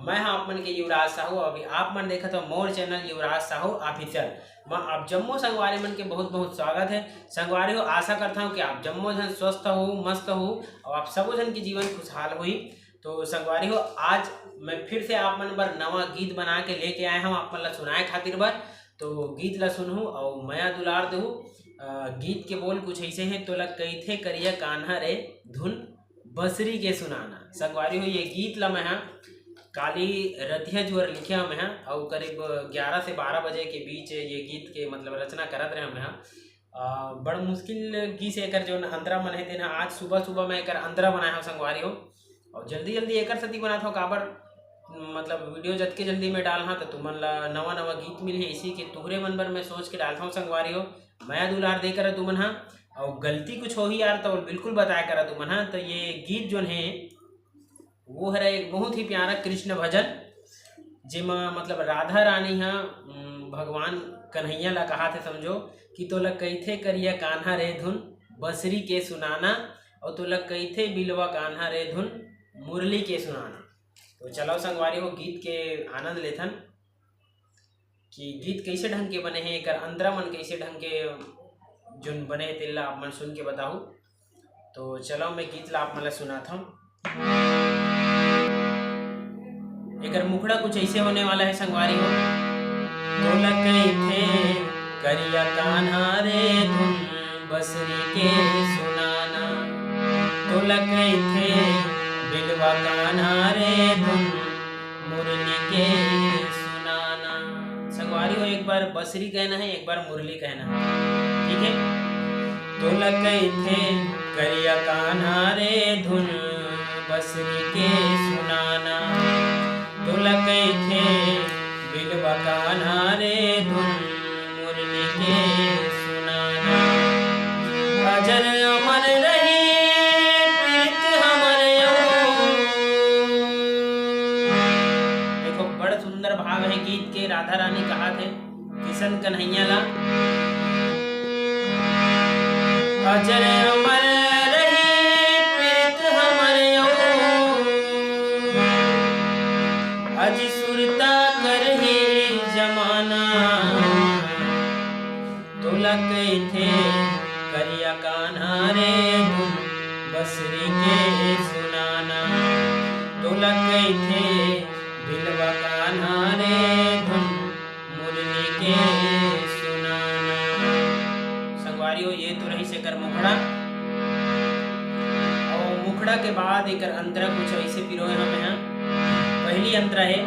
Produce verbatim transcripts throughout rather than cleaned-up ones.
मैं हाँ आप मन के युवराज साहू, अभी आप मन देखत हो मोर चैनल युवराज साहू ऑफिशियल। मैं आप जम्मो संगवारी मन के बहुत बहुत स्वागत है। संगवारी हो, आशा करता हूँ कि आप जम्मो जन स्वस्थ हो, मस्त हो और आप सबो जन के जीवन खुशहाल होई। तो संगवारी हो, आज मैं फिर से आप मन बर नवा गीत बना के लेके आए हूँ आप मन ला सुनाए खातिर बर। तो गीत ला सुनहू और मया दुलार देहू। अ, गीत के बोल कुछ ऐसे हैं, तोला कइथे करिया कान्हा रे, धुन बसरी के सुनाना। संगवारी हो, ये गीत ला मैं हा काली रतिया जुअर लिखे हमें हा, और करीब ग्यारह से बारह बजे के बीच ये गीत के मतलब रचना करत रहे हमें हा। अ, बड़ मुश्किल गीत से एकर जो अंतरा मन है तेना आज सुबह सुबह मैं एकर अंतरा बनाए हूँ संगवारी हो, और जल्दी जल्दी एकर सती बनात हूँ काबर मतलब वीडियो जतके जल्दी मैं डाल हाँ तो तुमन ला नवा नवा गीत मिलही। इसी के तुहरे मन बर मैं सोच के डालता हूँ संगवारी हो। मया दुलार दे करा तुमन हा, और गलती कुछ होही यार तो बिल्कुल बताया करा तुमन हा। तो ये गीत जोन है वो हरे एक बहुत ही प्यारा कृष्ण भजन, जेमा मतलब राधा रानी हा उम, भगवान कन्हैया ला कहा थे समझो कि तोला कइथे करिया कान्हा रे धुन बसरी के सुनाना, और तोला कइथे बिलवा कान्हा रे धुन मुरली के सुनाना। तो चलो संगवारी हो गीत के आनंद लेथन कि गीत कैसे ढंग के बने हैं, एकर अंतरा मन कैसे ढंग के जोन बने हैं तेला आप मन सुन के बताहू। तो चलो मैं गीत ला आप मन ला सुनात हूँ। एकर मुखड़ा कुछ ऐसे होने वाला है संगवारी हो। तोला कइथे करिया कान्हा रे धुन बसरी के सुनाना, तोला कइथे बिलवा कान्हा रे धुन मुरली के सुनाना। संगवारी हो, एक बार बसरी कहना है, एक बार मुरली कहना है, ठीक है? तोला कइथे करिया कान्हा रे धुन बसरी के सुनाना, तोला कइथे बिलवा कान्हा रे धुन मुरली के सुनाना। अजर अमर रही प्रीत हमर यौ। देखो, बड़ सुंदर भाव है गीत के। राधा रानी कहा थे किशन कन्हैया ला, अजर अमर रही प्रीत हमर यौ। अजी सुरता करही जमाना, तोला कइथे करिया कान्हा रे धुन बसरी के सुनाना, तोला कइथे बिलवा कान्हा रे धुन मुरली के सुनाना। संगवारी हो, ये तो रही से कर मुखड़ा। और मुखड़ा के बाद एकर अंतरा कुछ ऐसे पिरोए हमें हैं। पहली अंतरा है,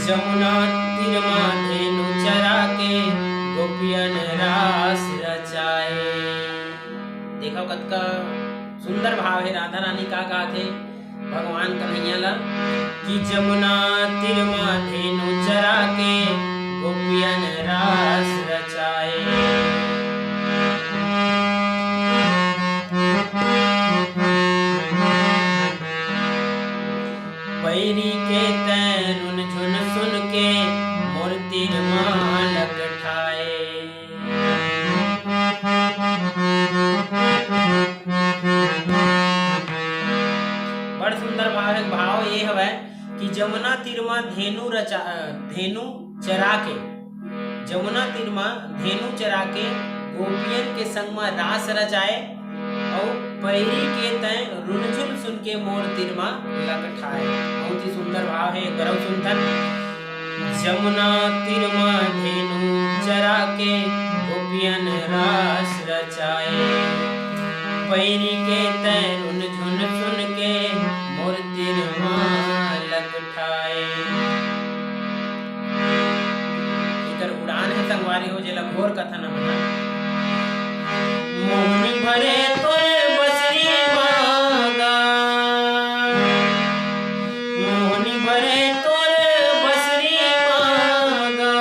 जमुना तीर मा धेनु चरा के गोपियन रास रचाए। देखो कतका सुंदर भाव है। राधा रानी का कहा थे भगवान कन्हैया ला कि जमुना तीर मा धेनु चरा के गोपियन रास रचाए। पैरी के तैं रुन झुन सुन के मोर तीर मा लकठाए। बड़ सुंदर भाव है। भाव ये हवै कि जमुना तीर मा धेनु रचा, धेनु चरा के, जमुना तीर मा धेनु चरा के गोपियन के संग मा रास रचाए, अउ पैरी के तैं रुनझुन सुन के मोर तीर मा लकठाए। बहुत ही सुंदर भाव है, एक बार अउ सुनथन। जमुना तीर मा धेनु चरा के गोपियन रास रचाए। पैरी के तैं रुनझुन सुन के मोर तीर मा लकठाए। एकर उड़ान है संगवारी हो, जेला घोर कथन हमन मोहनी भरे तोर बसरी मागा। मोहनी भरे तोर बसरी मागा।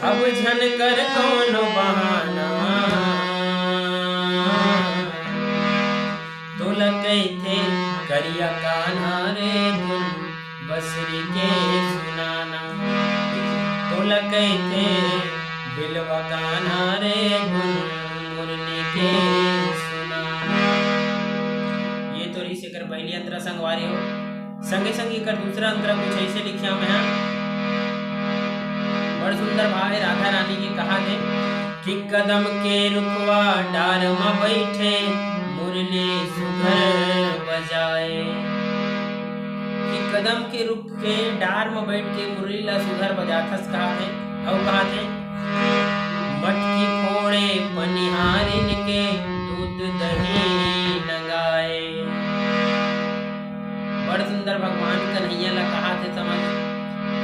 अब झन कर कोनो बहाना। तोला कहिथे करिया कान्हा रे धुन बसरी के सुनाना। तोला कहिथे बिलवा कान्हा रे धुन मुरली के सुनाना। ये तो रहिसे एकर पहली अंतरा संगवारी हो। संगे संग एकर दूसरा अंतरा कुछ ऐसे लिखिया मैं हा। बड़ सुंदर भाव है राधा रानी के, कहा थे कि कदम के रुखवा डार म बैठे मुरली सुघर बजाए। कि कदम के रुख के डार म बैठ के मुरली ला सुघर बजाथस, कहा थे। अउ कहा थे, मटकी फोड़े पनिहारिन के दूध दही नंगाए। बड़ सुंदर भगवान कन्हैया ला कहा थे, समझ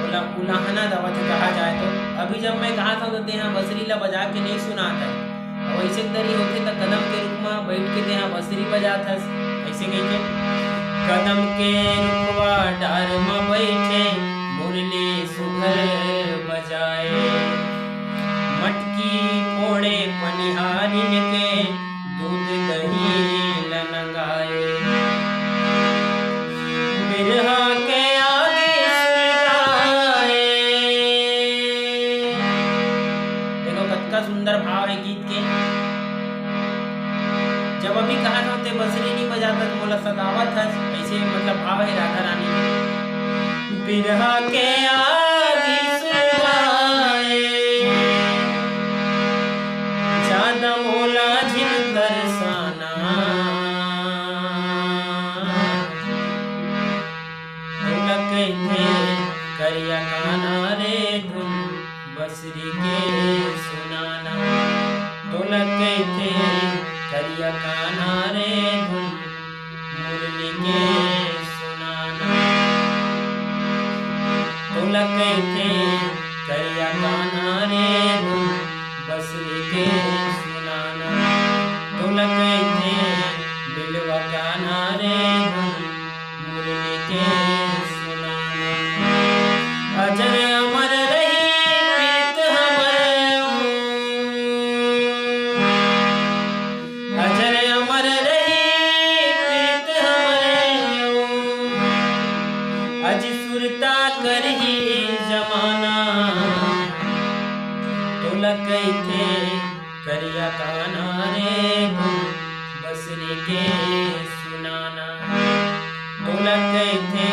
ओला उलाहना दवा थे कहा जाए तो। अभी जब मैं कहा था तो तेहा बंसरी ला बजा के नहीं सुनात है। अउ ऐसे तरी होथे त कदम के रुख म बैठ के तेहा बंसरी बजात हस, ऐसे कह के। कदम के रुखवा डार म बैठे मुरली सुघर बजाए। मटकी फोड़े पनिहारिन के दूध दही ल नंगाए। बिरहा के आगे सुलगाए। देखो कतका सुंदर भाव है गीत के। जब अभी कहा था ते बंसरी नहीं बजाता तो मोला सतावत हस, ऐसे मतलब भाव है राधा रानी के। बिरहा के आगी सुलगाए, ज्यादा मोला झिन तरसाना। तोला कहिथे करिया काना रे धुन बंसरी के सुनाना। तोला कहिथे करिया काना रे धुन मुरली के सुनाना। तोला कहिथे करिया काना रे धुन बंसरी के सुनाना। तोला कहिथे बिलवा काना रे धुन मुरली के सुनाना। अजर अमर रही प्रीत हमर। अजर अमर रही प्रीत हमर। अज सुरता करही जमाना। तोला कहिथे करिया काना रे धुन बंसरी के सुनाना। तोला कहिथे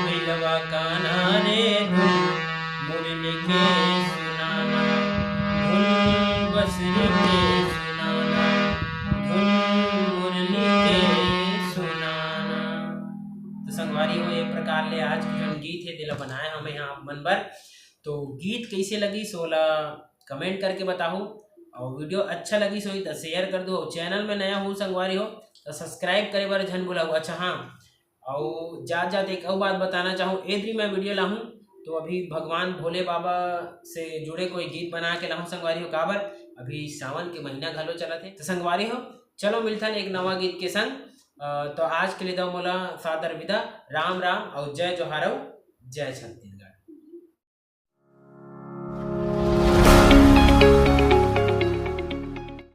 बिलवा काना रे धुन मुरली के सुनाना। धुन बंसरी के सुनाना, धुन मुरली के सुनाना। तो संगवारी हो, ये प्रकार ले आज के जोन गीत है तेला बनाए हमें यहाँ आप मन बर। तो गीत कैसे लगी सोला कमेंट करके बताओ, और वीडियो अच्छा लगी सोई तो शेयर कर दो, और चैनल में नया हो संगवारी हो तो सब्सक्राइब करे बर झन भुलाओ। अच्छा हाँ, और जात जात एक और बात बताना चाहूँ, एदरी मैं वीडियो लाहूँ तो अभी भगवान भोले बाबा से जुड़े कोई गीत बना के लाहूँ संगवारी हो, काबर अभी सावन के महीना घलो चलत है। तो संगवारी हो, चलो मिलथन एक नवा गीत के संग। अ, तो आज के लिए दो मोला सादर विदा, राम राम और जय जोहार और जय छत्तीसगढ़।